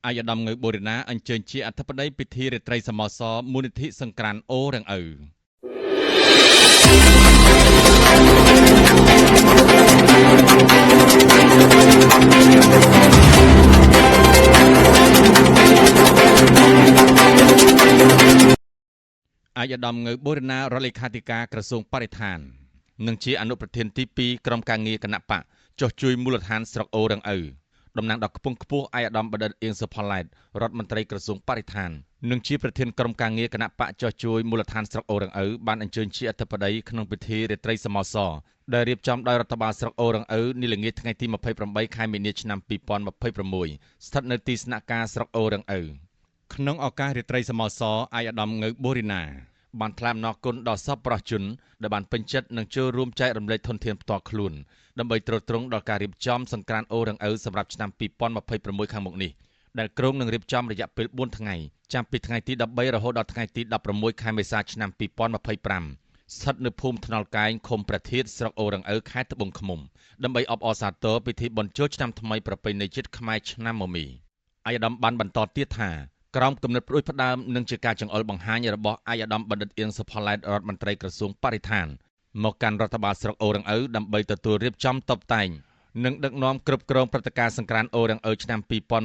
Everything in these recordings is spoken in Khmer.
ឯកឧត្តមងើបូរិណាអញ្ជើញជាអធិបតីពិធីរាត្រីសមោសរមូលនិធិសង្ក្រានអូរឹងឪឯកឧត្តមងើបូរិណារដ្ឋលេខាធិការក្រសួងបរិស្ថាននិងជាអនុប្រធានទី2ក្រុមការងារគណៈបកចុះជួយមូលដ្ឋានស្រុកអូរឹងឪតំណាងដល់ខ្ពង់ខ្ពស់ឯកឧត្តមបណ្ឌិតអៀងសុផល្លែតរដ្ឋមន្ត្រីក្រសួងបរិស្ថាននិងជាប្រធានក្រុមការងារគណៈបកចុះជួយមូលដ្ឋានស្រុកអូរឹងឪបានអញ្ជើញជាអធិបតីក្នុងពិធីរាត្រីសមោសរដែលរៀបចំដោយរដ្ឋបាលស្រុកអូរឹងឪនាល្ងាចថ្ងៃទី28ខែមីនាឆ្នាំ2026ស្ថិតនៅទីស្នាក់ការស្រុកអូរឹងឪក្នុងឱកាសរាត្រីសមោសរឯកឧត្តមងើបូរិណាបានថ្លែងអំណរគុណដល់សប្បុរសជនដែលបានពេញចិត្តនិងចូលរួមចែករំលែកធនធានផ្ទាល់ខ្លួនដើម្បីទ្រទ្រង់ដល់ការរៀបចំសង្ក្រាន្តអូរឹងឪសម្រាប់ឆ្នាំ2026ខាងមុខនេះដែលគ្រោងនឹងរៀបចំរយៈពេល4ថ្ងៃចាប់ពីថ្ងៃទី13រហូតដល់ថ្ងៃទី16ខែមេសាឆ្នាំ2025ស្ថិតនៅភូមិថ្នល់កែងឃុំព្រះធាតុស្រុកអូរឹងឪខេត្តត្បូងឃ្មុំដើម្បីអបអរសាទរពិធីបុណ្យចូលឆ្នាំថ្មីប្រពៃណីជាតិខ្មែរឆ្នាំមមីឯកឧត្តមបានបន្តទៀតថាក្រោមគំនិតផ្ដួចផ្ដើមនិងជាការចង្អុលបង្ហាញរបស់ឯកឧត្តមបណ្ឌិតអៀងសុផល្លែតរដ្ឋមន្ត្រីក្រសួងបរិស្ថានមកកាន់រដ្ឋបាលស្រុកអូរឹងឪដើម្បីទទួលរៀបចំតុបតែងនិងដឹកនាំគ្រប់គ្រងព្រឹត្តិការណ៍សង្ក្រាន្តអូរឹងឪឆ្នាំ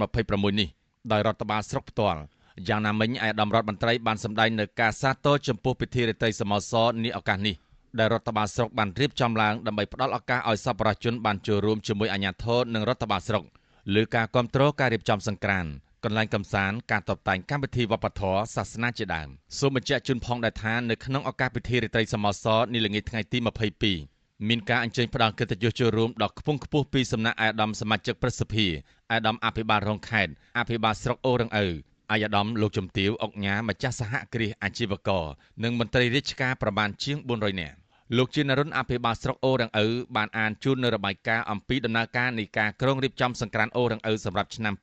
2026នេះដោយរដ្ឋបាលស្រុកផ្ទាល់យ៉ាងណាមិញឯកឧត្តមរដ្ឋមន្ត្រីបានសម្ដែងនៅការសាទរចំពោះពិធីរាត្រីសមោសរនាឱកាសនេះដែលរដ្ឋបាលស្រុកបានរៀបចំឡើងដើម្បីផ្ដល់ឱកាសឲ្យសប្បុរសជនបានចូលរួមជាមួយអាជ្ញាធរនិងរដ្ឋបាលស្រុកលើការគាំទ្រការរៀបចំសង្ក្រាន្តកន្លែងកម្សាន្តការតុបតែងកម្មវិធីវប្បធម៌សាសនាជាដើមសូមបញ្ជាក់ជូនផងដែរថានៅក្នុងឱកាសពិធីរាត្រីសមោសរនាល្ងាចថ្ងៃទី22មានការអញ្ជើញផ្ដល់កិត្តិយសចូលរួមដល់ខ្ពង់ខ្ពស់ពីសំណាក់ឯកឧត្តមសមាជិកព្រឹទ្ធសភាឯកឧត្តមអភិបាលរងខេត្តអភិបាលស្រុកអូរឹងឪឯកឧត្តមលោកជំទាវអុកញ៉ាម្ចាស់សហគ្រាសអាជីវករនិងមន្ត្រីរាជការប្រមាណជាង400នាក់លោកជានរុនអភិបាលស្រុកអូរឹងឪបានអានជូននៅរបាយការណ៍អំពីដំណើរការនៃការគ្រោងរៀបចំសង្ក្រាន្តអូរឹងឪសម្រាប់ឆ្នាំ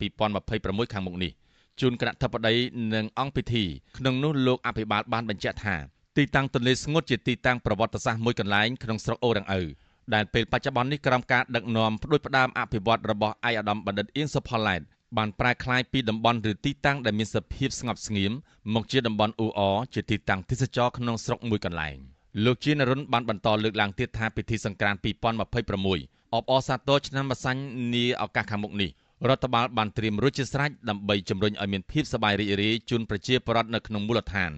2026ខាងមុខនេះជូនគណៈធិបតីនិងអង្គពិធីក្នុងនោះលោកអភិបាលបានបញ្ជាក់ថាទីតាំងទន្លេស្ងួតជាទីតាំងប្រវត្តិសាស្ត្រមួយកន្លែងក្នុងស្រុកអូរឹងឪដែលពេលបច្ចុប្បន្ននេះក្រោមការដឹកនាំផ្ដួចផ្ដើមអភិវឌ្ឍរបស់ឯកឧត្តមបណ្ឌិតអៀងសុផល្លែតបានប្រែក្លាយពីតំបន់ឬទីតាំងដែលមានសភាពស្ងប់ស្ងៀមមកជាតំបន់អ៊ូអរជាទីតាំងទេសចរក្នុងស្រុកមួយកន្លែងលោកជានរុនបានបន្តលើកឡើងទៀតថាពិធីសង្ក្រាន្ត2026អបអរសាទរឆ្នាំម្សាញ់នាឱកាសខាងមុខនេះរដ្ឋបាលបានត្រៀមរួចជាស្រេចដើម្បីជំរុញឲ្យមានភាពសប្បាយរីករាយជូនប្រជាពលរដ្ឋនៅក្នុងមូលដ្ឋាន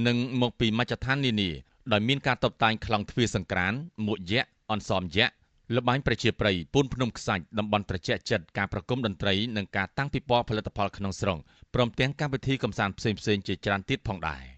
និងមកពីមជ្ឈដ្ឋាននានាដោយមានការតុបតែងក្លង់ទ្វារសង្ក្រាន្តមួកយក្សអន្សមយក្សល្បែងប្រជាប្រិយពូនភ្នំខ្សាច់តំបន់ត្រជាក់ចិត្តការប្រគំតន្ត្រីនិងការតាំងពិព័រណ៍ផលិតផលក្នុងស្រុកព្រមទាំងកម្មវិធីកម្សាន្តផ្សេងៗជាច្រើនទៀតផងដែរ។